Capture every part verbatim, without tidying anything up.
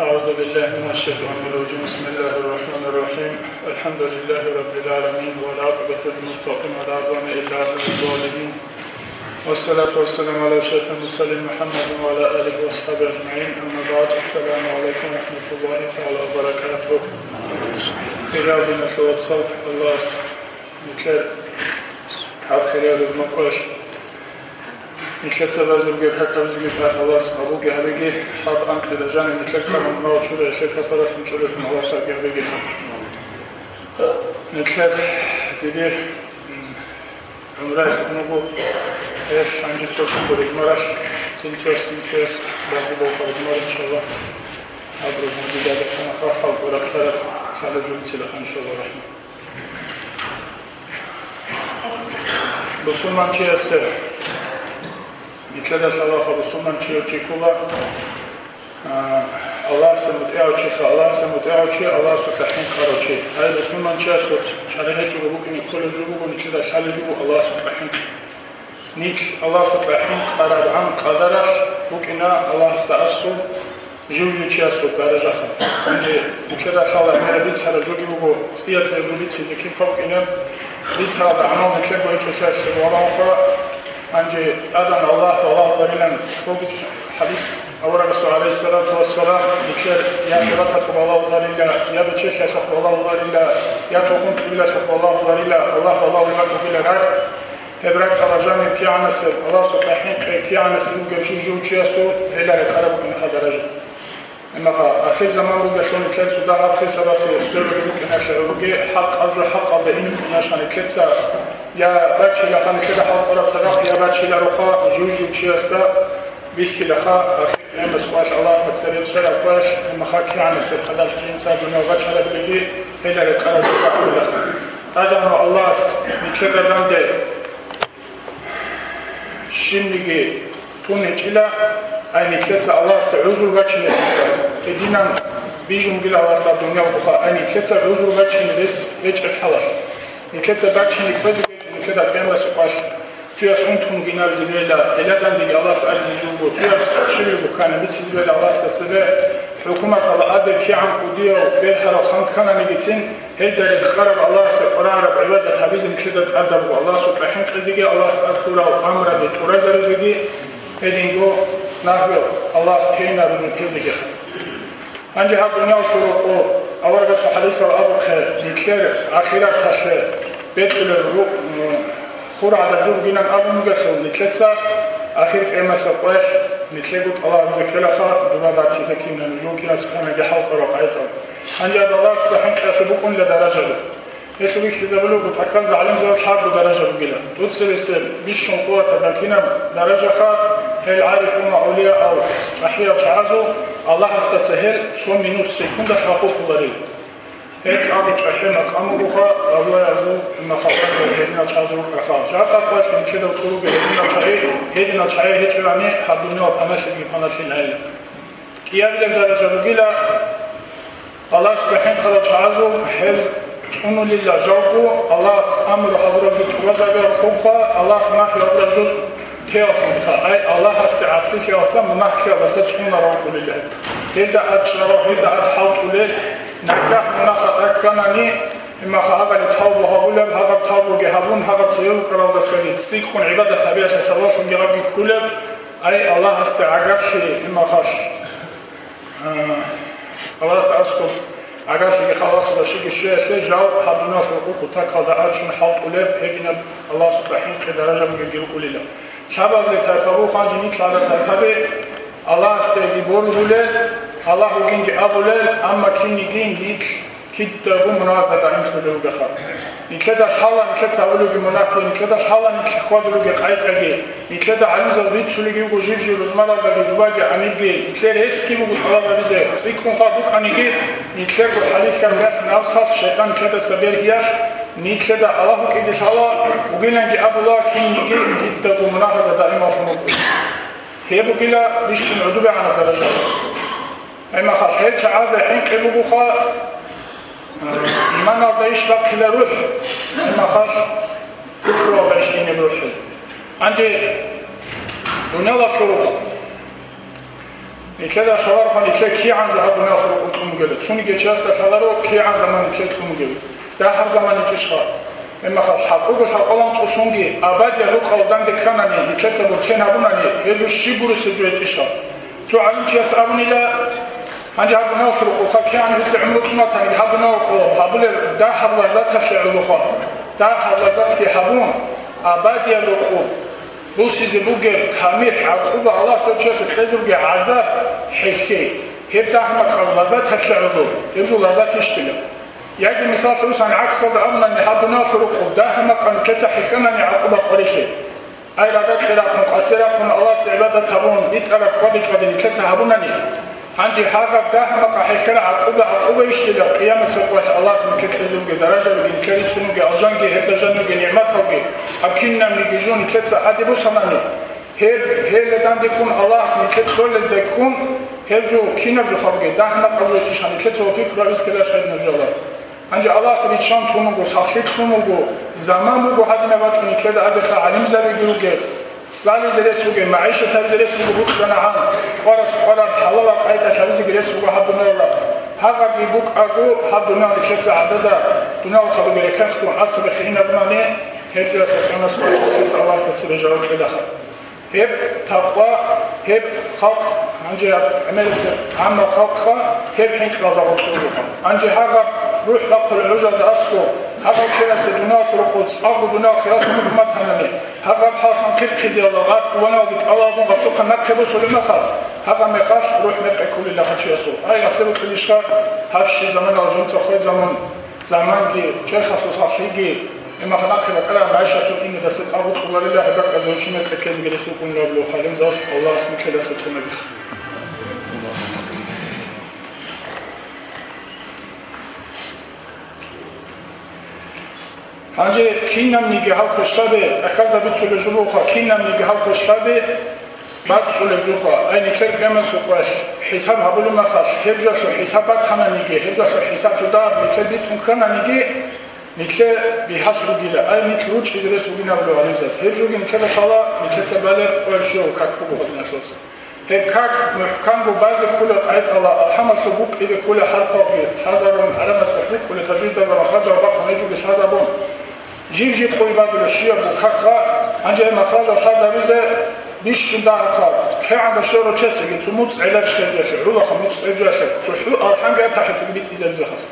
أعوذ بالله من الشيطان الرجيم. بسم الله الرحمن الرحيم. الحمد لله رب العالمين، والعاقبة للمتقين، ولا عدوان إلا على الظالمين. والصلاة والسلام على أشرف المرسلين محمد وعلى آله وأصحابه أجمعين. أما بعد، السلام عليكم ورحمة الله تعالى وبركاته. Хириял диналъул вацал, Аллагьас нилъер гьаб хириял рузмахъалъ нилъеца базарабги какабазеги тӀад Аллагьас къабулги гьабеги, гьаб анкьила жаниб нилъер камал-мал чурай, нилъер капаралъ мучӀулелъун Аллагьас гьабги гьабеги. Нилъер диде, м, гӀумраялъ унего, гьелъ гьанже цо-цо рузмаралъ, цинцояс-цинцояс базе бавха рузмар, иншаллагь, гьаб рузмаги дагьаб хӀалкъ рахъараб лъала жугьуцила, иншаллагь, рахӀмат. Бусурманчиясе, нилъеда лъалаха бусурманчияв чи ккола, а, Аллагьасда мутӀигӀав чи, Аллагьасда мутӀигӀав чи, Аллагьасукьа хӀинкъарав чи. Гьай бусурманчиясул шаригӀат жуго букӀине кколеб жо буго, нилъеда лъалеб жо буго Аллагьасукьа хӀинкъи. Нилъ Аллагьасукьа хӀинкъарабгӀан къадаралъ букӀина Аллагьасда аскӀоб жив-жив чиясул даражаха. Гьанже нилъеда лъала гьеб бицараб жоги буго, цӀия-цӀияб жо бицизе киб халкъинаб, бицараб гӀамал нилъерго гьечӀолъиялъе валагьуха. Гьанже тӀадан Аллагь балагьуларилан цоги хӀадис аварагасул, гӀалайгьиссалату вассалам, нилъер я сураталъухъ балагьуларила, я бечелъиялъухъ балагьуларила, я тухум-кьибилалъухъ балагьуларила, Аллагь балагьулеб бугила ракӀ. Гьеб ракӀалда жаниб кигӀанасеб, Аллагьасукьа хӀинкъи кигӀанасеб бугеб жив-жив чиясул гьелда рекъараб букӀинаха даража. Амма ахир заман бугелъул нилъер цо дагьаб хисабасе сверулеб букӀиналъе гӀуруги, хӀакъаб жо хӀакъалда ин букӀиналъ нилъеца я бачилаха нилъеда хӀалтӀараб цадахъ, я бачилароха жив-жив чиясда бихьилаха, ахир къиямасеб къоялъ Аллагьасда цере щвараб къоялъ, амма кигӀанасеб гьадаб жинца дуниял бачарабилги гьелда рекъараб жо гьабулаха. Адаму Аллагьас нилъеда данде щибниги тун гьечӀила, ай нилъеца Аллагьасда гӀузру бачине гьединан бижунгила Аллагьас гьаб дуниялгоха, ай нилъеца гӀузру бачине рес гьечӀеб хӀалалъ. Нилъеца бачине кквезе гьечӀо нилъеда къиямасеб къоялъ. Цояс унтун гьунарзе бегьила, гьелда дандеги Аллагьас аризе жо буго, цояс щиб буго ккани бицизе бегьила Аллагьасда цебе, хӀукуматалда гьадаб кигӀан кӀудияв бергьарав хан ккананигицин, гьелда рекъараб Аллагьасда къваригӀараб гӀибадат гьабизе нилъеда тӀадаб буго, Аллагьасукьа хӀинкъизеги, Аллагьас тӀад лъурал амраде тӀуразаризеги, гьединго нахъе Аллагьас тейинаб жо тезегиха. Гьанже гьаб дуниялалъул рокъоб аварагасул хӀадисалда абухъе, нилъер ахираталъе бекьулел ру-, хургӀадаб жо бугилан абун бугелъул, нилъеца ахир къиямасеб къоялъ нилъего тӀалаб гьабизе ккелаха, дуба батизе кинаб жо кигӀан кканаги хӀалтӀараб къайдал. Гьанже гьаб Аллагьасукьа хӀинкъиялъул букӀунила даражаби. Гьелъ бихьизабулеб буго тӀахьазда гӀалимзабаз лъабго даража бугила. ТӀоцебесеб бищун къуватаб бакинаб даражаха, гьел гӀарифун ва авлиял чӀахӀиял чагӀазул Аллагьасдаса гьел цо минут, секунда хӀакъулъуларел. Гьел цӀакъго чӀахӀи макъам бугоха, авлиязул, имахъалда гьединал чагӀазул рукӀаха. Жакъа къоялъ нилъеда кколел гьединал чагӀи, гьединал чагӀи гьечӀебани, гьаб дуниял паналъизеги паналъилайилан. КӀиабилеб даража бугила, Аллагьасда хӀинкъарал чагӀазул гьез цӀунулила жалго, Аллагьас амру гьабураб жо тӀубазабиялъулха, Аллагьас нахӀи гьабураб жо теялъулха. Ай, Аллагьасде гӀасилъиялдаса, мунагьлъиялдаса цӀунарал рукӀунила. Гьелда ачӀарал, гьелда ар хӀалтӀулел, нагагь мунагьалда кканани, имаха гьагъали тавбу гьабулеб, гьагъаб тавбуги гьабун, гьагъаб цеве вукӀаралдасаги цӀикӀкӀун гӀибадат гьабиялъе сабаблъунги гьабги кколеб, ай, Аллагьасде гӀагарлъи, имахалъ. Аллагьасда аскӀоб гӀагарлъиги халасалда щиги щвеялъе жал гьаб дуниялалъул кутакалда ачӀун хӀалтӀулеб гьединаб Аллагьасукьа хӀинкъи даража бугебги рукӀунила. Лъабабилеб тайпа буго гьанже нилъ гьаб тайпаби Аллагьасдаги боржулел, Аллагь вугинги абулел, амма кинниги нилъ кидаго мунагьазда даимлъулел ругеха. Нилъеда лъала нилъеца гьабулебги мунагьги, нилъеда лъала нилъ хьвадулебги къайдги, нилъеда гӀалимзабаз бицулебги буго жиб-жиб рузмаралдаги дубаги гӀанибги, нилъер гьесги буго тӀалаб гьабизе, цӀикӀкӀунха букӀаниги, нилъерго хӀалихьараб напсалъ, шайтӀан нилъедаса бергьиялъ, нилъеда Аллагь вукӀине лъала, вугиланги абула, кинниги кидаго мунагьазда даимлъун вукӀун. Гьеб бугила бищун гӀодобегӀанаб даража. Гьебмехалъ гьел чагӀазе хӀинкъи бугоха, а, иманалда иш бахъила рухӀ, гьебмехалъ куфруялда иш инеб рухӀ. Гьанже дуниялалъул рухӀ. Нилъеда лъалароха, нилъер кигӀан жо гьаб дуниялалъул рукъун кьун бугеб. Цониги чиясда лъаларо, кигӀан заман нилъер кьун бугеб. Дагьаб заман гьечӀищха? Гьеб махал лъабкъого лъабкъоялда анцӀго соги абадияб рукъалда данде кканани, нилъеца борцен гьабунани, гьеб жо щиб гурусеб жо гьечӀищха? Цо гӀалимчияс абунила, гьанже гьаб дуниялалъул рукъулха кигӀан гьесие гӀумру тӀун батаниги, гьаб дуниялалъул гьабулел дагьаб лаззаталъе гӀолоха, дагьаб лаззатги гьабун, абадияб рукъ бусизе бугеб тамихӀ, гӀакъуба, Аллагьас гьев чиясе кьезе бугеб гӀазаб хӀехье, гьеб дагьа-макъаб лаззаталъе гӀоло, гьеб жо лаззатищ дила? Яги мисаллъун, гӀаксалда абунани, гьаб дуниялалъул рукъул дагьа-макъаб нилъеца хӀехьанани гӀакъуба къварилъе. Ай, рагъ кьерахъун, къасе рахъун, Аллагьасе гӀибадат гьабун, битӀараб хьвадичӀваде нилъеца гьабунани, гьанже гьагъаб дагьа-макъаб хӀехьараб гӀакъуба гӀакъуба ищ дила? Къиямасеб къоялъ Аллагьас нилъее кьезе бугеб даражаби, нилъее рицун бугеб алжанги, гьеб даражаби бугеб нигӀматалги, гьаб кинабниги жо нилъеца тӀаде босанани, гьеб, гьелда данде ккун Аллагьас нилъее кьолелда ккун, гьеб жо кинаб жоха бугеб, дагьа-макъаб жо гьечӀищха? Нилъеца гьеб пикру гьабизе ккеларищ гьадинаб жоялда? Гьанже Аллагьас риччан тун вуго, сахлъи кьун вуго, заман буго гьадинаб бачӀун нилъеда абеха гӀалимзабиги ругел, цӀализе рес бугел, магӀишат гьабизе рес буго, букьанагӀан къварас къвараб хӀалалаб къайда лъабизеги рес буго гьаб дуниялалда. Гьагъабги букӀаго, гьаб дуниялалда нилъеца гӀадада, дуниялалъул хадуб рекенхъ тун асабихъе инабунани, гьеб жоялъул къиямасеб къоялъ нилъеца Аллагьасда цебе жаваб кьелаха. Гьеб такъва, гьеб халкъ, гьанже гӀемерисеб гӀаммаб халкъха, гьеб хӀинкъиялда гъоркьор буго. Гьанже гьагъаб рухӀ бахъулел гӀужалда аскӀо, гьагъав чиясе дуниялалъул рокъоб цӀакъго дуниял хиралъун мухӀкумат гьанани, гьагъаб хӀалсан хъирхъидиялда гъаб, ваналги тӀалабун гъасухъа нахъе босулеб мехалъ, гьагъаб мехалъ рухӀ мекъи кколила гьав чиясул. Ай, гъасеб букӀилищха гьаб щиб заманалъ жинца хвезабун заман, заманги, черхалъул сахлъиги, Гьеб мехалъ нахъе бакӀараб магӀишатул инедаса цӀакъ букӀуларила, гьеб бакӀазе гьучӀи мекъи ккезеги рес букӀунеб буго, гьалимзабаз Аллагьас нилъеда цӀунебихъ. Гьанже кинабниги гьал квешлъабе, тӀахьазда бицулеб жо бугоха, кинабниги гьал квешлъабе, бацӀцӀулеб жоха, ай, нилъер къиямасеб къоялъ хӀисаб гьабулеб мехалъ, гьеб жоялъул хӀисаб батананиги, гьеб жоялъул хӀисаб цо дагьаб нилъер битӀун ккананиги, нилъер бигьалъ ругила, ай, нилъ ручӀизе рес бугин абулеб гьалимзабаз. Гьеб жоги нилъеда лъала, нилъеца балеб къоялъ щуго как буго гьадиналъуца. Гьеб как мухӀканго базе ккола къайтӀала, алхӀамалъул букӀине ккола хӀарпалги, лъазабун, гӀарамацӀа букӀуна, тажвидалда махражал бахъун гьечӀоги лъазабун. Жив-жив къойбадула щиябго какха, гьанже гьеб махражал лъазабизе бищун дагьабха, кигӀан щварав чиясеги цо муцӀ гӀеларищ гьеб жоялъе, гӀолаха муцӀ гьеб жоялъе, цохӀо алхӀамги атахӀиятги битӀизабизехъас.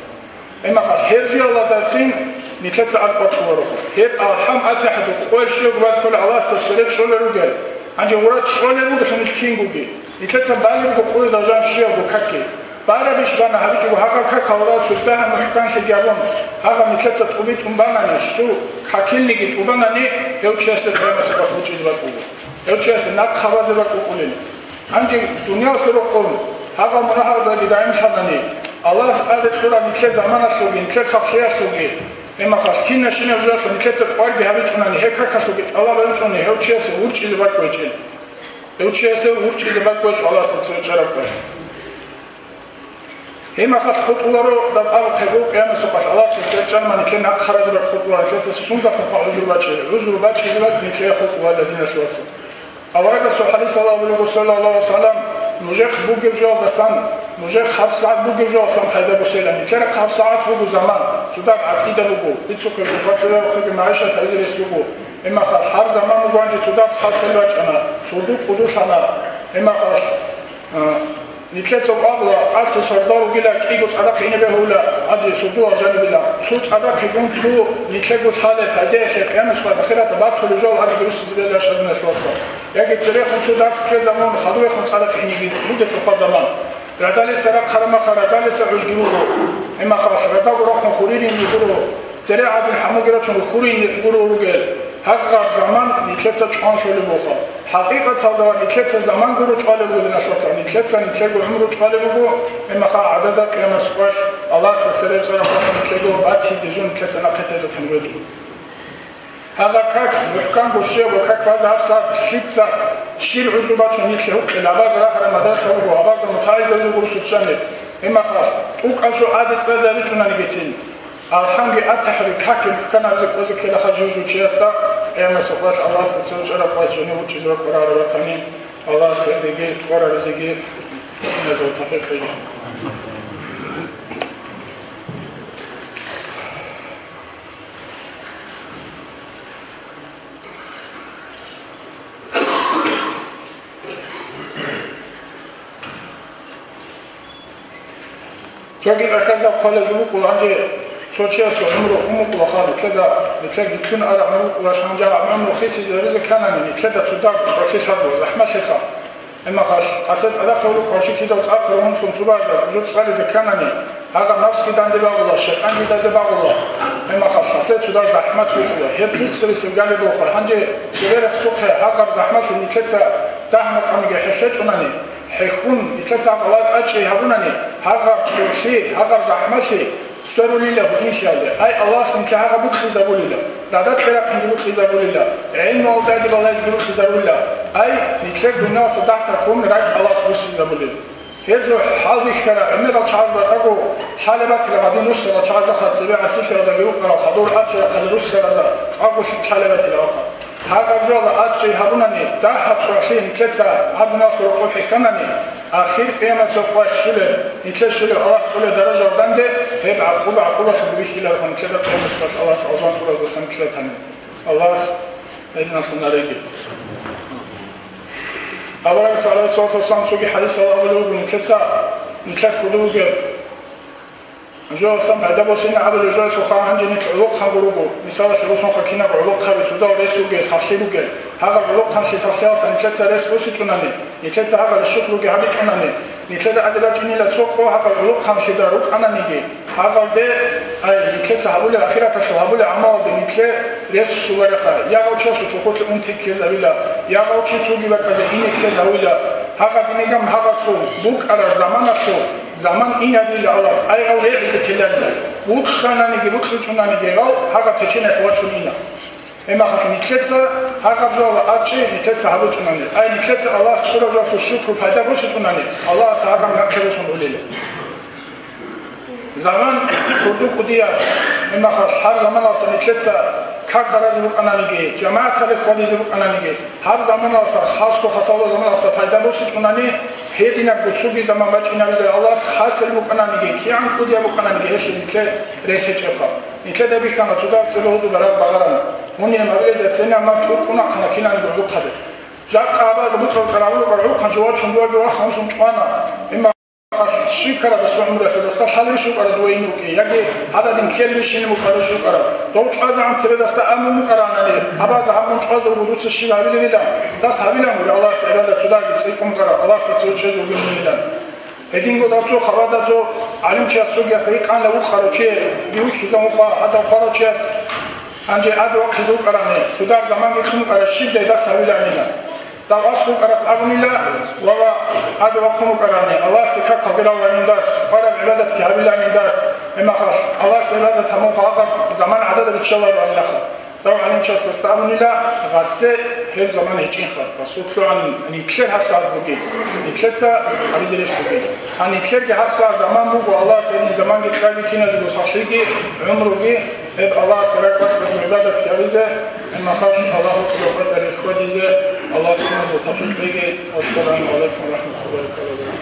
Гьеб мехалъ гьеб жоялдацин нилъеца аркъа кьолароха. Гьеб алхӀам атахӀият къоялъ щибго бакӀалъ Аллагьасда цере чӀолел ругел, гьанже гьура чӀолел ругелъул нилъ кингоги. Нилъеца балеб буго къоялда жан щиябго какги. Барабищ бана гьабичӀого гьагъаб какалда цо дагьаб мухӀканлъиги абун, гьагъаб нилъеца тӀубитӀун банани, цо какилниги тӀубанани, гьев чиясда къиямасеб къоялъ ручӀизе бакӀ буго. Гьев чиясе нахъ хабазе бакӀ букӀулин. Гьанже дуниялалъе рокъон гьагъал мунагьалзаги дагӀимлъанани, Аллагьас тӀаде кьураб нилъер заманалъулги, нилъер сахлъиялъулги, гьеб мехалъ кинабщинаб жоялъул нилъеца тӀварги гьабичӀунани, гьеб какалъулги тӀалаб гьабичӀони, гьев чиясе урчӀизе бакӀ гьечӀин. Гьев чиясе урчӀизе бакӀ гьечӀо Аллагьасда цо чӀараб къоялъ. Гьеб мехалъ хутӀуларо даб абухъего къиямасеб къоялъ Аллагьасда цере чӀарма нилъер нахъ харазе бакӀ хутӀула, нилъеца сундахъунха гӀузру бачи, гӀузру бачизе бакӀ нилъее хутӀула, диналъул вацал. Аварагасул хӀадисалда абулеб буго, саллаллагьу гӀалайгьи ва саллам, нужехъ бугеб жоялдасан, нужехъ гьабсагӀат бугеб жоялдасан пайда босейилан. Нилъерехъ гьабсагӀат буго заман, цо дагьаб гӀакъида буго, бицухъе, бухъе, цеве вахъиги магӀишат гьабизе рес буго. Гьеб мехалъ гьаб заман буго гьанже цо дагьаб хасел бачӀана, сордо кӀодолъана. Гьеб мехалъ, а, Нилъеца абула, къаси сордо ругила, кӀиго цӀадахъ ине бегьула, гьанже сордоял жанибила. Цо цӀадахъ гун цо нилъего лъалеб пайдаялъе къиямасеб къоялъ ахираталда батулеб жо гьадинги руссизе бегьилищ, диналъул вацал. Яги церехун цо дарс ккезабун, хадубехун цӀадахъ инеги бугелъулха заман. Радалиса рахъараб мехалъ радалиса гӀужги буго. Гьеб мехалъ радаго рахъун хуририн гуро. Цере гӀадин хӀамуги рачун хурин гуро ругел. Гьагъаб заман нилъеца чӀван лъолеб бугоха. ХӀакъикъаталда ва нилъеца заман гуро чӀвалеб буго, диналъул вацал, нилъеца нилъего гӀумру чӀвалеб буго, гьеб мехалъ гӀадада къиямасеб къоялъ Аллагьасда цере цӀарахъ нилъего батизе жо нилъеца нахъе тезехъин гьечӀо. Гьагъаб как, мухӀканго щибаб как базе гьабсагӀат лъица, щиб гӀузру бачун нилъ гьукъила, абазе рахараб мадраса буго, абазе мутагӀилзаби буго русучӀанил, гьеб мехалъ тӀокӀаб жо гӀаде цӀезабичӀунанигицин. АлхӀамги атахӀиби какги мухӀканабизе кӀвезе ккелаха жив-жив чиясда, къиямасеб къоялъ Аллагьасда цеве чӀараб къоялъ жанив вучӀизе бакӀарараб батани, Аллагьас гьелдеги тӀвараризеги Иназул тавфикъ. Цоги рахазда хъвалеб жо букӀула, гьанже цо чиясул гӀумру ун букӀула ха, нилъеда, нилъер битлъун араб гӀумру букӀула, гьанже гьаб гӀумру хисизе гьаризе кканани, нилъеда цо дагь кьолъи лъабула, захӀмалъи ха. Гьеб мехалъ, къасел цӀадахъ гьавулев къорчи кидав цӀакъ ругьунлъун цо базар, жо цӀализе кканани, гьагъаб нафсги данде багъула, шайтӀанги данде багъула. Гьеб мехалъ, къасел цо дагь захӀмат букӀула, гьеб дуцарисе вугӀалеб бохъа. Гьанже цебе рехсухъе, гьагъаб захӀмалъи нилъеца дагь-макъамги хӀехьечӀунани, хӀехьун, нилъеца гъалатӀ тӀачӀи гьабунани, гьагъаб кьолъи, гьагъаб захӀмалъи сверулила гьудинлъиялде. Ай, Аллагьас нилъее гьагъаб букьизабулила, радакь-рахъинги букьизабулила, гӀелмуялда диб балайзги букьизабулила. Ай, нилъер дуниялалъа дагь-такун ракӀ Аллагьас буссизабулила. Гьеб жо хӀалбихьараб гӀемерал чагӀаз батӀаго лъалеб батила гьадин руссарал чагӀазда, цебе гӀасилъиялдаги рукӀарал хадур аццул рахъалил руссаразда цӀакъго лъалеб батила ваха. Гьагъаб жоялда тӀачӀи гьабунани, дагьаб кьолъи нилъеца гьабуналъул рокъоб хӀехьанани, ахир къиямасеб къоялъ щолеб, нилъее щолеб Аллагьас кьолеб даражаялда данде, гьеб гӀакъуба-гӀакъубалъулги бихьиларо нилъеда къиямасеб къоялъ Аллагьас алжан тӀуразасан нилъее тани. Аллагьас гьединалъун гьареги. Аварагас, гӀалайгьиссалату вассалам, цоги хӀадисалда абулеб буго, нилъеца, нилъер хьулуб бугеб, жо сам пайда босине абулеб жоялъулха гьанже нилъ гӀолохъанго руго, мисалалъе босунха кинаб гӀолохъаби, цудал рес ругел, сахлъи ругел. Гьагъаб гӀолохъанлъи сахлъиялдаса нилъеца рес босичӀунани, нилъеца гьагъалде шукруги гьабичӀунани, нилъеда тӀаде бачӀунила цо къо гьагъаб гӀолохъанлъида рукӀананиги, гьагъалде, ай, нилъеца гьабулеб ахираталъул гьабулеб гӀамалалде нилъее рес щолареха, я гъав чиясул чорхолъе унти ккезавила, я гъав чи цоги бакӀазе ине ккезавила. Гьагъадиниган гьагъасул букӀараб заманалъул заман инабила Аллагьас, ай гъав регӀизе теларила, букьананиги букьичӀунаниги гъав гьагъаб теченалъ вачун ина. Гьеб мехалъ нилъеца гьагъаб жоялда тӀачӀи нилъеца гьабичӀунани, ай нилъеца Аллагьас кьураб жоялъул шукру пайда босичӀунани, Аллагьас гьагъаб нахъе босун гьулила. Заман цо кӀудияб, гьеб мехалъ гьаб заманалдаса нилъеца как гьаризе букӀананиги, жамагӀаталде хьвадизе букӀананиги, гьаб заманалдаса, хасго хасалда заманалдаса пайда босичӀунани, гьединабго цоги заман бачӀинабизе Аллагьас хасел букӀананиги, кигӀан кӀудияб букӀананиги, гьелъие нилъее рес гьечӀебха. Нилъеда бихьана цо дагь цебе гьудул бараб багъарана. Гьуниб абилезецина ма туркъун ахъана кинабго гӀолохъаби. Жакъа абазе бутӀрул кӀаравулукъ гӀолохъанчи вачун дуаги вахъун сун чӀвана. Гьеб мехалъ щиб ккараб досул гӀумру, гьелдаса лъалебищ букӀараб дуе иневги, яги гьададин ккелебищ ине букӀарабищ букӀараб? Дов чӀвазегӀан цебедасда абун букӀаранани, абазе гьабун чӀвазулго дуца щиб гьабилевилан, дас гьабилан гури Аллагьас гӀибадат цо дагьги цӀикӀкӀун букӀараб, Аллагьасда цо чӀезулгун гьунилан. Гьединго дав цо хабада цо гӀалимчияс цогиясда гьикъана вукъарав чи, вихьизан вуха, гьадав хварав чияс гьанже ад вахъизе вукӀарани, цо дагь заманги кьун вукӀарав щибдай дас гьавиланила. Дав аскӀов вукӀарас абунила, вала, ад вахъун вукӀарани, Аллагьасе какал гьабиланин дас, къвараб гӀибадатги гьабиланин дас, гьеб мехалъ Аллагьасе гӀибадат гьабун хвалакъаб заман гӀадада биччаларо гьанилаха. Дав гӀалимчиясда абунила, гъасе гьеб заман гьечӀинха, Расул лъугӀанин, нилъер гьабсагӀат бугин, нилъеца гьабизе рес бугин. Гьаниб нилъерги гьабсагӀат заман буго, Аллагьас гьедин заманги кьаги киназего сахлъиги, гӀумруги, гьеб Аллагьасе ракӀбацӀцӀадго гӀибадатги гьабизе, гьеб мехалъ Аллагь гьукъулеб къватӀире хьвадизе Аллагьас киназул тавфикъ кьеги. Вассаламу гӀалайкум ва рахӀматуллагьи ва баракатугьу.